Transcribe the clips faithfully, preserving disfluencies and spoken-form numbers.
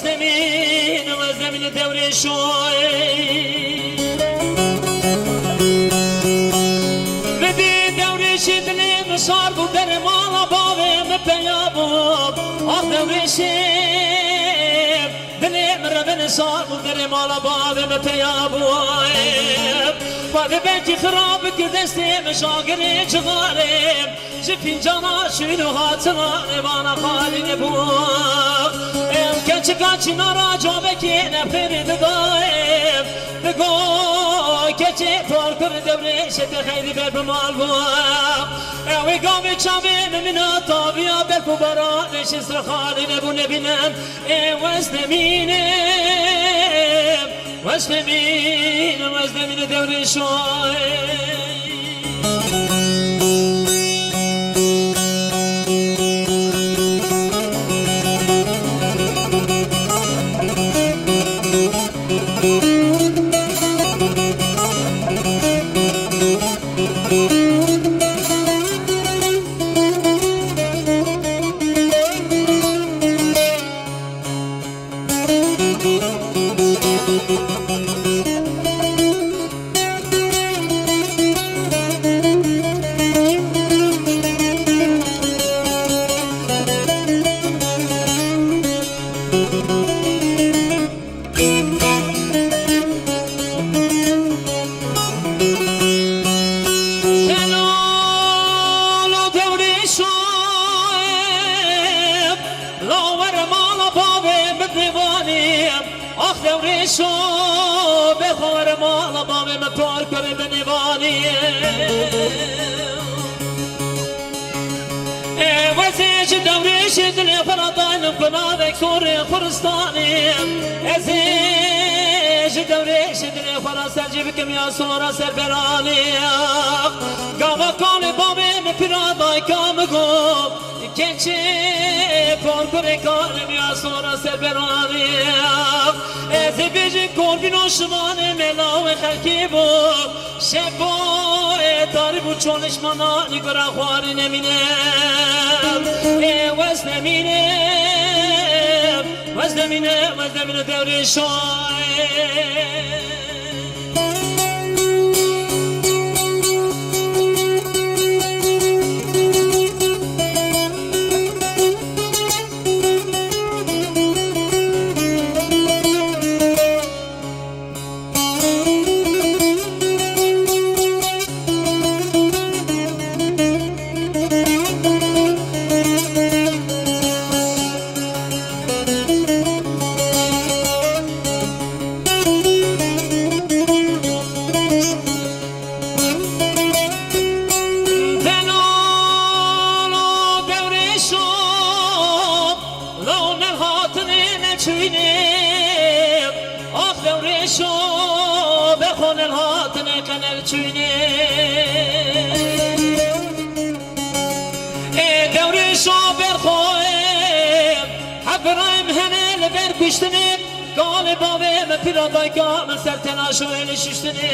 Zemîn, we zemîn dewrê şoy. Min dî dewrêşê dilê min şar bû, derê mala bavê min peya bû. Ax dewrêşê dilê min revin şar bû, derê mala bavê min peya bû. Bavê belkî xirab bikir destê min şagirê cixarê. Ji fincana şûn û hatina nêvana xalî nebû. Ew keçika çînara cavekê nefêrî didayê. Digo keçê parkur dewrê şete xeyrî ber bi mal bû. Ew ê gavê çavê min mina taviya berf û baranê şîstir xalî nebû nebînim. Ê wez nemînim. Wez nemînim, wez nemînim dewrê şoy. Delalo dewrêşo, la were mala bavê min dêvanî. Ax dewrêşo, bê xwe were mala bavê min par kurê min dêvanî. Ê, wezê ji dewrêşê dilê xwe re daynim ku navek sorê xuristanê. Ez ê ji dewrêşê dilê xwe re ser cî bikim ya sora ser beranê. Gava kalê bavê min pîra dayika min got, keçê parkurê kalim ya sora ser beranê. Ez ê bêjim korbîno şivanê mela wê xelkê bû. Şevo ê tarî bû çolişmana li gura xwarî nemîne. Ê wez nemîne, wez nemîne, wez nemîne dewrê şoy. Delalo dewrêşo, law nelhatinê neçûyînê. Ax dewrêşo, bexwe nelhatinê qe nelçûyînê. Ê dewrêşo berxwe, hebirayim hene li ber kuştinê. Kalê bavê min pîra dayka min ser tenaşo êlê şuştinê.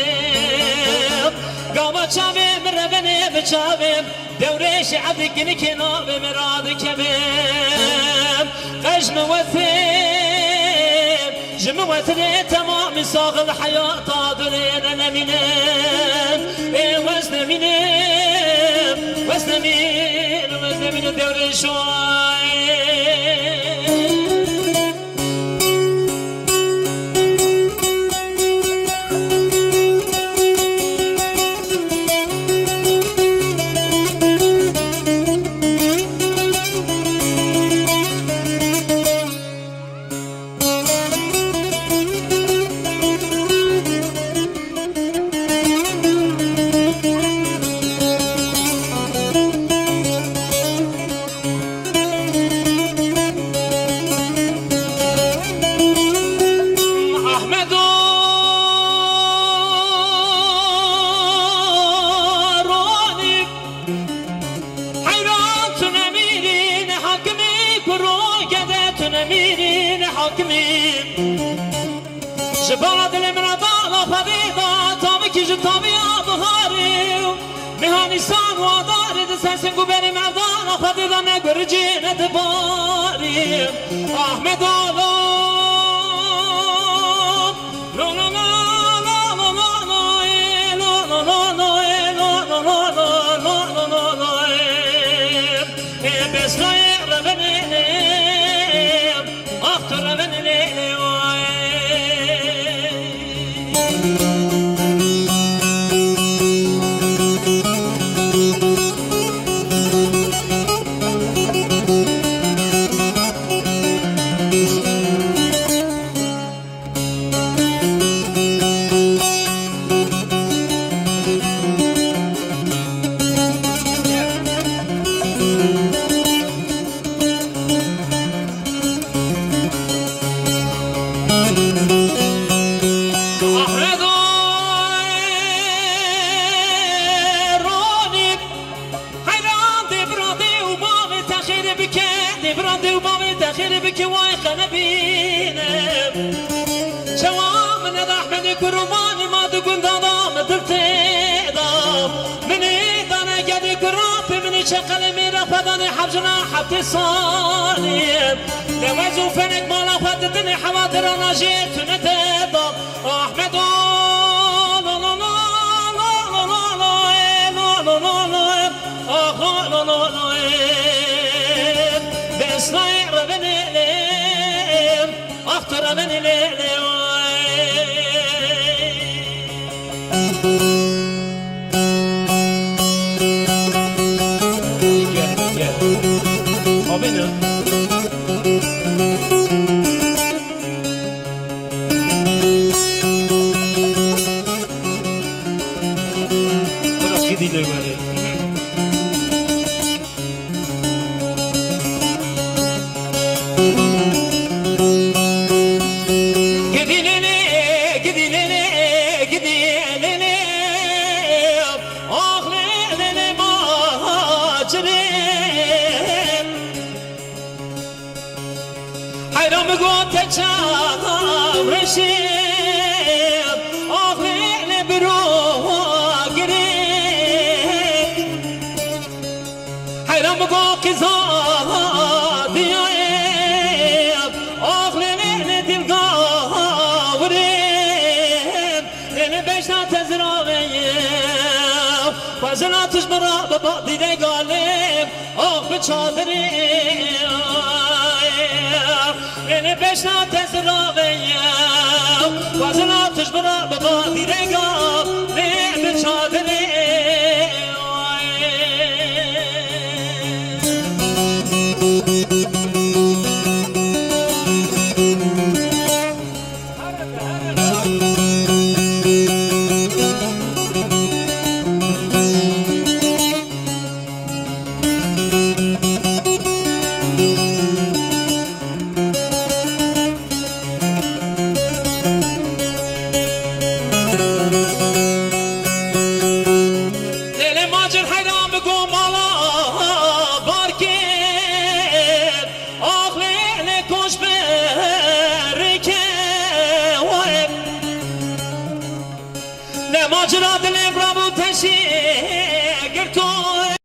Gava çavê min revenê bi çavê. Dewrêşê evdî kinikê navê min radikevê. Qej min wetê, ji min wetinê temamî saxil heyata dilê re nemîne. Ê wez nemîne, wez nemîne, wez nemîne dewrêşo. Ahmedo Ronî, heyran tu nemîrî, ne hakimî, kuro gede tu nemîrî, ne hakimî. Ji bala dilê min re bala xwedê da, tamikî ji taviya biharê û meha nîsan û adarê di ser sing û berê merdana xwedê da, ne guricê ne dibarê. Ahmed Alo. Heyran dê bira dê û bavê te xêrê bike, dê bira dê û bavê te xêrê bike, way qe nebîne. Çawa min e Ehmedê kurmanî ma di gunda da min dil tê da. Min ê dane gedê kurapê min ê çeqelê mêra xwe danê hevjina heftê salî. Lewez û fenek mala xwe didinê hewa dirana jê tune te da. Ahmedo, lo, lo, lo, lo, lo, lo, lo, lo, lo, lo, lo, lo, eh. Ah, lo, lo, lo, lo, eh. Besnay revenele, ah, tu revenele, le, oh, eh. Gel, gel. Abi ne? Bırak gidin Ömer'i. Gidin hele, gidin hele, gidin hele. Ah le le le macire. Heyran bi gote çav reşê, axê ne biro girê. Heyran bi go qîza diyayê, axê ne, ne dilga wirê. Lêlê beşna te ziraveye, xwezina tij min ra bi badî de galê, ax bi çadirê. Lêlê beşna te ziraveye, xwezina tij min ra bi badî de galê, bi çadirê. Lêlê macir heyran bi go mala bar kir. Ax lê, lê koç berike we. Lê macira dil